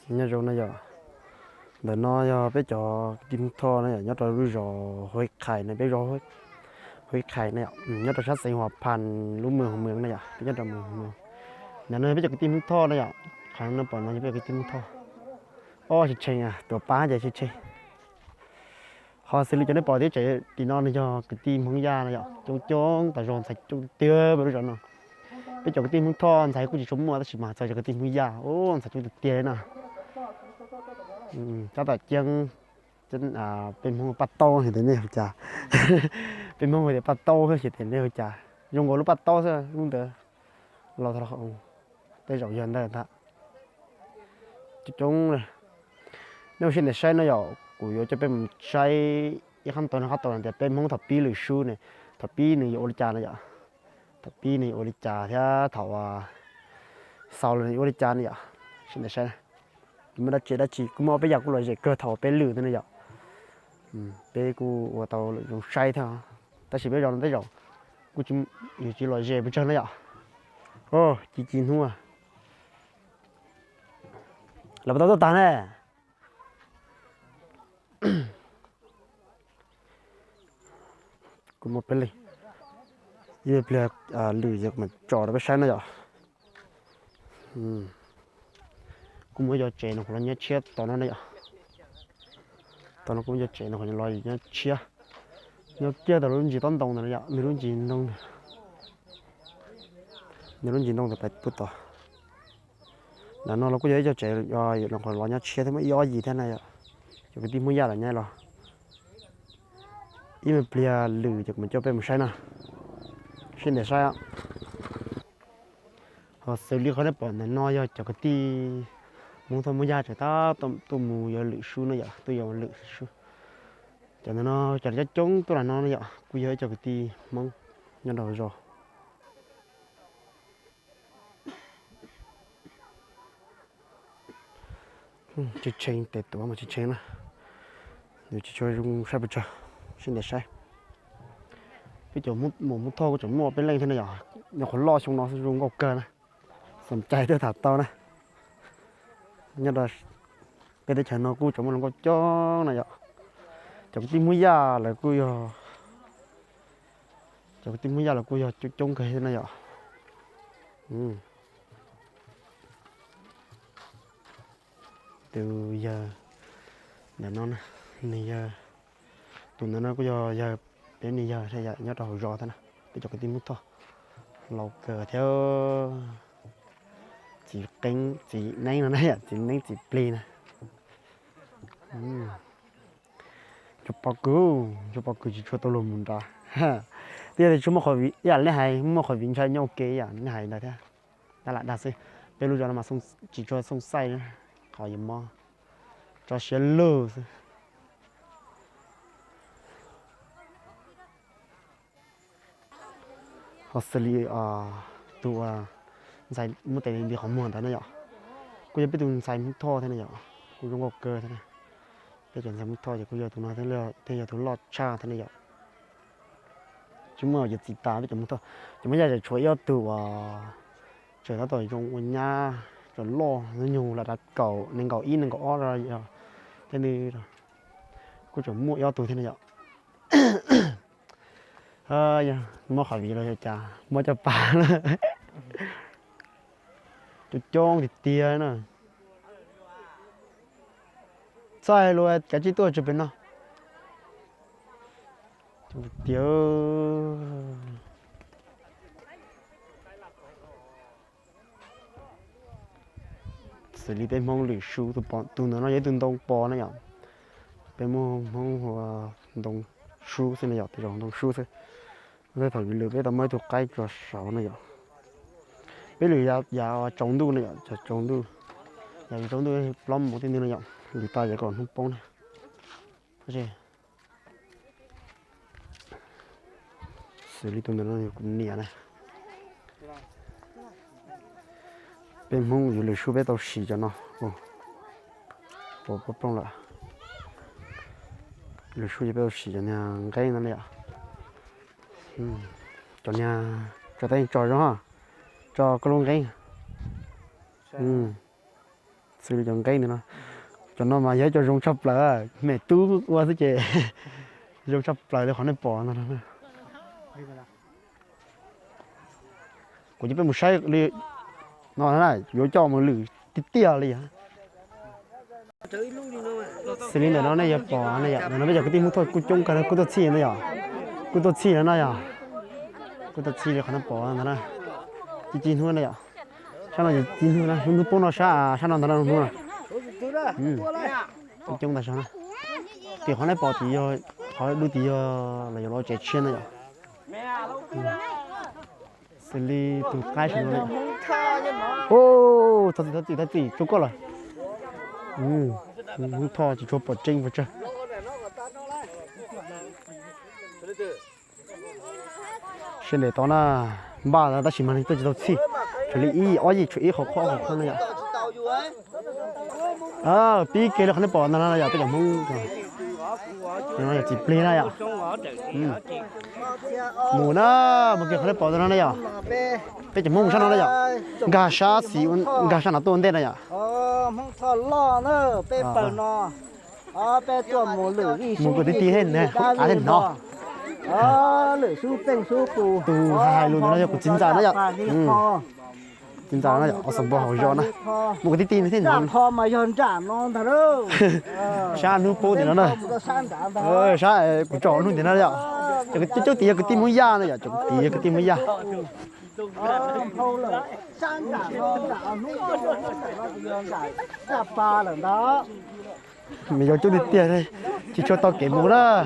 Nyob zoo na yom, ntawm no yog peb cov kwv tij Hmoob Thoj na yom, nyob rau lub zos Huaib Qhais na, peb zos Huaib Qhais na yom, nyob rau sab xeev Huas Phas, lub moos Hoo Mws na yom, peb nyob rau moos Hoo Mws. Ntawm no yog peb cov kwv tij Hmoob Thoj na yom, qhov no pom no yog peb cov kwv tij Hmoob Thoj. Ob, tshee tshee, tuam pab ces tshee tshee. Ho xws li cov nej pom teb tsev tim no nws yog kwv tij Hmoob Yaj na yom, coob coob tas zog, ntxhais coob tiag tiag lub zos no. Peb cov kwv tij Hmoob Thoj ntxhais kuj tsis tshua muaj tab sis mas txhais cov kwv tij Hmoob Yaj, ntxhais coob tiag tiag li na. Tab tom ceeb, peb Hmoob Paj Taub ces nej hu cas? Peb Hmoob hu tias Paj Taub ces nej hu cas? Zoo nkaus lub paj taub xwb lub ntawd. Los tej zaum yog ntawd ntag. Coob coob. Nej ua siab ntev saib no yom, kuv yuav coj peb mus saib ib qhab tau no, qhab tau tias peb Hmoob thaum pib lwm sub ne, thaum pib nws yuav ua li cas na yom. Thaum pib nws yuav ua li cas thiab thaum xaus los nws yuav ua li cas na yom. Siab ntev saib. Kuv muaj dab tsi dab tsi kuj muaj ob peb yam kuj lom zem kawg thaum peb lwm ntawd na yom. Peb kuj ua tau zoo saib thiab, tab sis peb zos no tej zaum kuj yus tsis lom zem pes tsawg na yom. Ci ci hnub lawm puas tau tuaj tag ne? Kuj muaj peb leeg, ib pliag lwm yog kuv mam tso rau peb saib na yom. Kuj muaj ib co tsev no kuv los nyob tshiab tom no na yom. Tom no kuj muaj ib co tsev no kuv los nyob tshiab, nyob kiag tom lub ntsis tob ntoo ntawd na yom, nws lub ntsis ntoo, nws lub ntsis ntoo ntawd pais puag tod. Ntawm no los kuj yog ib co tsev, los nyob tshiab thiab, muaj ib ob yim thiab na yom. Cov kwv tij Hmoob Yaj los nyob los. Ib me pliag lwm ces kuv mam coj peb mus saib na. Sib ntiam saib. Ho xws li qhov nej pom ntawm no yog cov kwv tij Hmoob Thoj Hmoob Yaj tseem tab tom tuaj mus yuav lwm sub na yom, tuaj yuav lwm sub. Cov ntawm no cov coob coob tuaj los no na yom, kuj yog ib co kwv tij Hmoob nyob rau zos. Tshee tshee, tes tuav mas tshee tshee na, nws tsis tshua zoo saib pes tsawg. Sib ntiam saib. Peb cov mus Hmoob Thoj kuj tseem muaj peb leej thiab na yom, nyuam qhuav loj xyoo no zoo nkauj kawg na. Xam cai tuaj tham tau na. Nyob rau peb teb chaws no kuj tseem muaj hluas nkauj coob na yom. Cov kwv tij Hmoob Yaj lawv kuj yog, cov kwv tij Hmoob Yaj lawv kuj yog coob coob kawg thiab na yom. Tus yawg ntawm no, nws yawg, tus ntawm no kuj yog yawg, peb niag yawg thiab yom, nyob rau hauv zos thiab na. Peb cov kwv tij Hmoob Thoj laus kawg thiab. Txiv Qeeb txiv Neeb no na yom, txiv Neeb txiv Plig na. Cov pov kws, cov pov kws tsis tshua tau luag mus nrad. Twb yog tias tsis muaj qhov viv, ib yam li nej hais muaj qhov viv ntshai nyob ua ke ib yam li nej hais ntawd thiab. Tab lam dag xwb, peb lub zos no mas tsis tshua xooj xaij, qhov yuav mob tso siab lug xwb. Ho xws li tus uas ntxhais muab tes nti qhov muag ntawd na yom, kuj yog peb tus ntxhais Hmoob Thoj thiab na yom, kuj zoo nkauj kawg thiab na. Peb cov ntxhais Hmoob Thoj ces kuj yog tus no thiaj yog tus loj tshaj thiab na yom. Tsis muaj yuav txiv tas peb cov Hmoob Thoj. Cov Hmoob Yaj tseem tshuav ib ob tug uas tseem tab tom zoo ua nyab, tseem loj hnub nyoog los rau kaum, nees nkaum ib nees nkaum ob los yog, thiab nws kuj tseem muaj ib ob tug thiab na yom. Yog muab qhov viv los yog cas muab coj pas na. Coob coob tiag tiag na. Txhob hais lus kav tsij tuaj tso pem no. Coob tiag. Xws li peb Hmoob lwm sub, tus ntawm no yog ib tug ntoo pos na yom. Peb muab Hmoob hu ua ntoo sub xwb na yom, tej zaum ntoo sub xwb. Thaum yus lwm peb tau muab ib tug qaib tso saud na yom. Peb lwm yav tsaus ntuj na yom, tsaus ntuj, yav tsaus ntuj plaub moos tej ntawd na yom, lwm tas yav kom hnub poob na. Xws li tus ntawm no kuv niam na. Peb Hmoob yus lwm sub peb tau sim cov no. Ua plooj lawm. Lwm sub yus peb tau sim cov niag nqeeb no na yom. Cov niag tso teeb tso zoo, tso koj lub nqeeb. Xws li cov nqeeb ntawm no, cov no mas yog ib co zoo tshaj plaws, me tub ua xwb ces zoo tshaj plaws li qhov nej pom ntawm no. Kuv coj peb mus saib li no na, yuav coj mus lwm tiag tiag li. Xws li ntawm no nej yuav pom na yom, ntawm no peb cov kwv tij Hmoob Thoj kuj coob kawg, kuj tuaj txhij na yom, kuj tuaj txhij no na yom, kuj tuaj txhij li qhov nej pom ntawd na, ci ci hnub na yom. Sab no ci hnub na, lub hnub poob no sab, sab no ntag no hnub na. Coob coob ntag sab na. Tim qhov nej pom tim yog, qhov dub tim yog los yuav los tsev tshiab na yom. Xws li tus qaib saum no. Thov txim, thov txim, thov txim, tsuas koj lawm. Hmoob Thoj tsis tshua pom tseeb pes tsawg. Sab nram tod na, npaj tab sis mas nws tuaj tsis tau txhij, tshuav li ib ob yig, tshuav ib qhov qhov qhov no yom. Pib kiag li qhov nej pom ntawm no yom, peb cov Hmoob, yog txiv plig na yom. Mus na, mus kiag qhov nej pom ntawm no na yom. Peb cov Hmoob mus sab no na yom, nkag sab xis, nkag sab no tuaj ua ntej na yom. Mus kom tib tib thiab, av thiaj hnov. Tus hais lus ntawm no yog kuv txiv ntxawm na yom. Txiv ntxawm no yom, os npo hauv zos na. Mus kom tib tib thiab hnov. Sab hnub poob tim no na. Sab kuv tso hnub tim no yom. Cov coob coob tim yog kwv tij Hmoob Yaj na yom, cov tim yog kwv tij Hmoob Yaj. Me yau coob tiag tiag, tsis tshua tau kev mus na.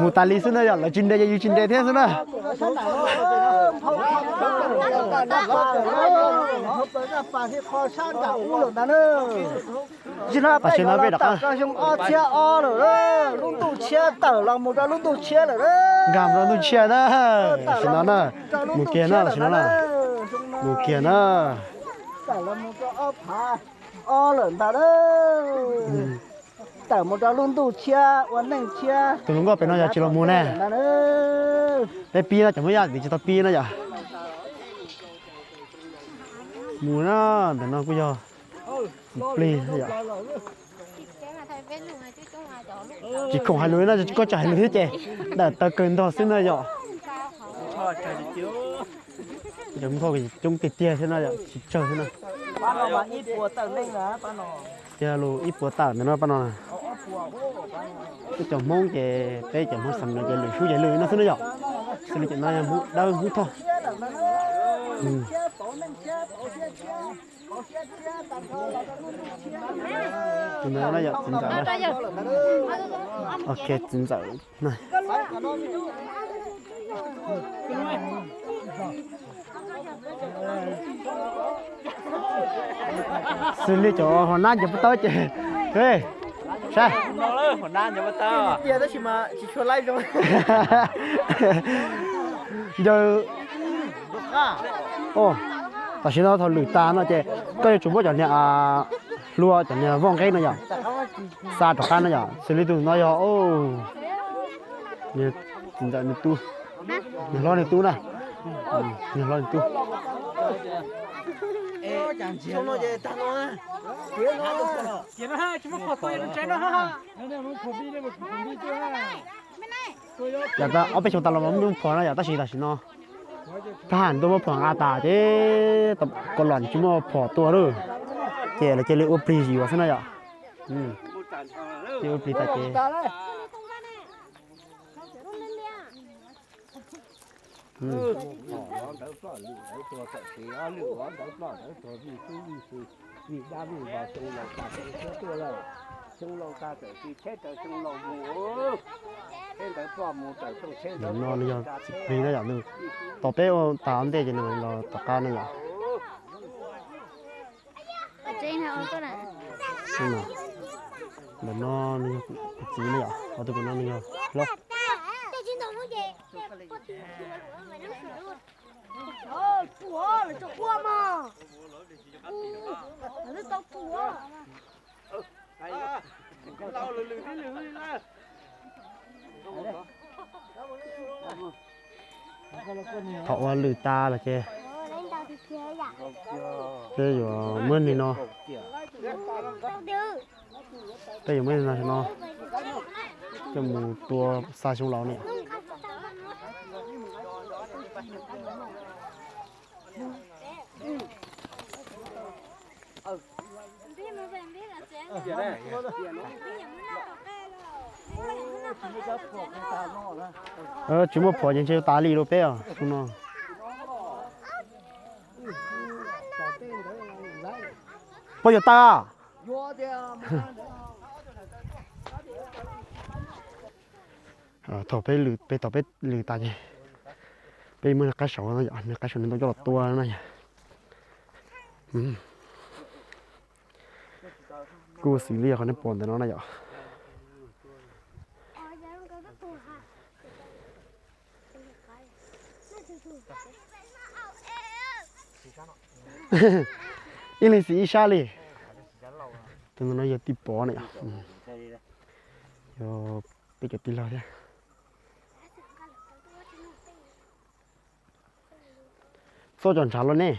Mus tas li xwb na yom, lawv tsis nres ces yus tsis nres thiab xwb na. Tam sim no peb rov qab, nkag mus rau lub ntuj tshiab na, tam sim no na, mus kiag na, tam sim no na, mus kiag na. Tawm mus rau ob phav ob lawm ntag. Tawm mus rau lub ntuj tshiab ua neej tshiab. Tus hluas nkauj pem no yog tsis los mus ne. Peb pib no, cov Hmoob Yaj tim tsis tau pib na yom. Mus na, ntawm no kuj yog txiv plig yom. Tsis khoom hais lus no, koj tsis hais lus thiab ces dawm taw kawg ntog xwb na yom. Cov Hmoob coob tiag tiag thiab no yom, tsis tsawg thiab na. Tiag lus ib puas tawm ntawm no pab no. Peb cov Hmoob ces peb cov Hmoob xam no ces lwm sub ces lwm no xwb na yom. Xws li cov no yog Hmoob Dawb Hmoob Thoj. Tus ntawd na yom, txiv ntxawm na. Ok, txiv ntxawm na. Xws li cov hauv nab ncaws puab tawb ces, saib, ncaws, tam sim no thaum lwm tas no ces koj yuav tsum muab cov niag hlua, cov niag voj nqeeb no yom, xa rov qab no yom. Xws li tus no yog txiv ntxawm nws tub, niag hlob nws tub na, niag hlob nws tub. Yog ob peb xyoos tas los mas muaj phom na yom, tab sis tam sim no tag ntua muaj phom nqa tas ces, ko los tsis muaj phom tua lawm, ces lawv cia li ua plig yuav xwb na yom. Cia ua plig tas ces Ntawm no nws yog txiv plig na yom, nws tos peb ua tas ntej ces nws los tom qab na yom. Ntawm no nws yog kuv txiv na yom, ho tus pem no nws yog hlob. Thaum ua lwm tas lawm ces peb yuav muab li no, peb yuav muab li no no coj mus tua xa xyoo laus ne. Tsis muaj phom ces ntshe tas li rau peb os no. Puas yuav tawg? Thaum peb lwm, peb thaum peb lwm tas ces peb muab nws qab saud, nws qab saud nws ntoo coj los tua na yom. Kuj xws li qhov nej pom ntawm no na yom. Ib leeg xis ib sab li. Tus no yog tij Pov na yom. Yog peb cov tij laug thiab. Txhob cov ntshav los ne.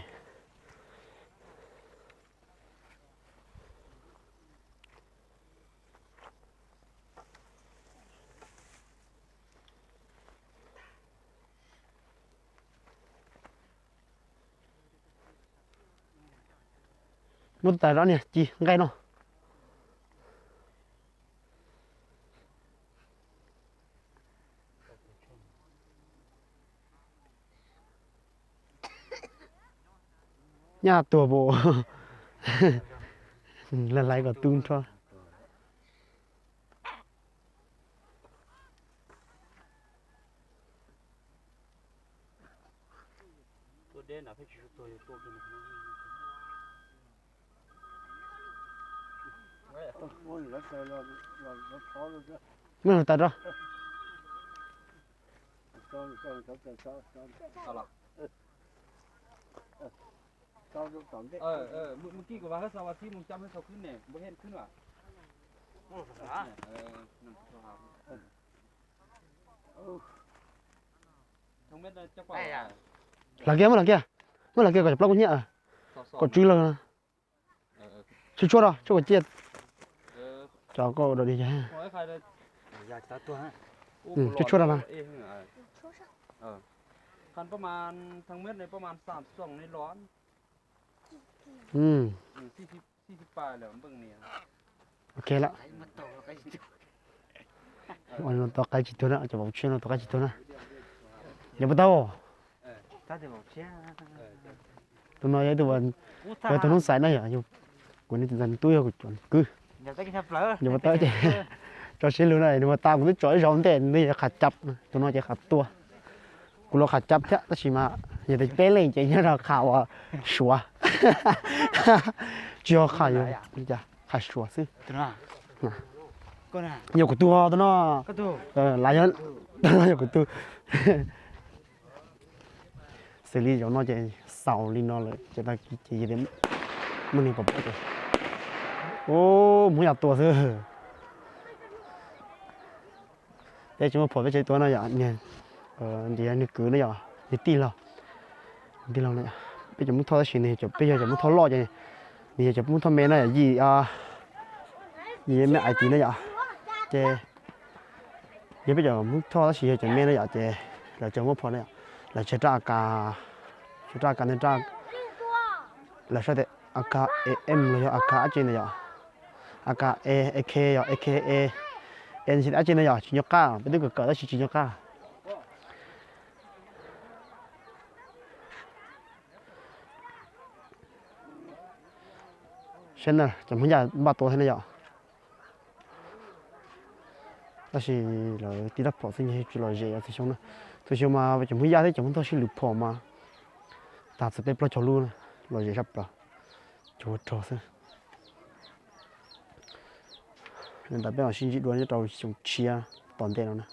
Muab tus tas zov niag ci nqaij no. Nyaj tuag pum. Lawv hlais kom tu nrho. Muab tas rau. Hlawv kiag, muab hlawv kiag, muab hlawv kiag kom cov plaub kub hnyiab kom tsw lawg. Tshuaj tshuaj rau, tshuaj kom ciaj. Cov koj ua dog dig. Tshuaj tshuaj rau na. Ok lawm. Tua qaib tsis tuag na, cov vauv tshiab no tua qaib tsis tuag na. Yog puas tau? Tus no yog tus, yog tus Hmoob Xais na yom, kuv ne tus ntxhais tub yog kuv cov kwv. Yog puas tau ces tso siab lug na, nws mas tas kuv twb tso ib zaug ntej nws yog qhov cab, tus no ces qhov tua. Kuv los qhov cab thiab tab sis mas yog tias peb leej ces nyob rau qhov uas suav. Tsis yog qhov, qhov suav xwb. Yog kuv tus tus no, lav yog, tus no yog kuv tus. Xws li zaum no ces xaus li no lawm ces tag kis ces yog tias muaj neeg pom peb ces, u, Hmoob Yaj tua xwb. Peb tsis muaj phom peb tsev tua no yom, nws kwv no yom, nws tij laug, nws tij laug no yom. Peb cov Hmoob Thoj tab sis nws, peb yog cov Hmoob Thoj loj ces nws yog cov Hmoob Thoj me no yom, yim, yim me ais tis no yom. Ces yog peb cov Hmoob Thoj tab sis yog cov me no yom, ces lawv tsis muaj phom no yom. Lawv tsis raj AK, tsis raj AK, lawv saib tias AK em los yog AK dab tsi ntawd yom. AK, AK yom, AK, es dab tsi ntawd yom, tsis nco qab, peb twb kawm kawm tab sis tsis nco qab. Saib na, cov Hmoob Yaj npaj tua thiab na yom. Tab sis lawv tib rab phom xwb, tsis lom zem yom, txhua xyoo na. Txhua xyoo mas cov Hmoob Yaj thiab cov Hmoob Thoj sib lwm phom mas tag txog peb plaub caug lub, lom zem sab plaws, cov ua rog xwb. Li ntawd peb mam sib ntsib dua nyob rau xyoo tshiab tom ntej no na.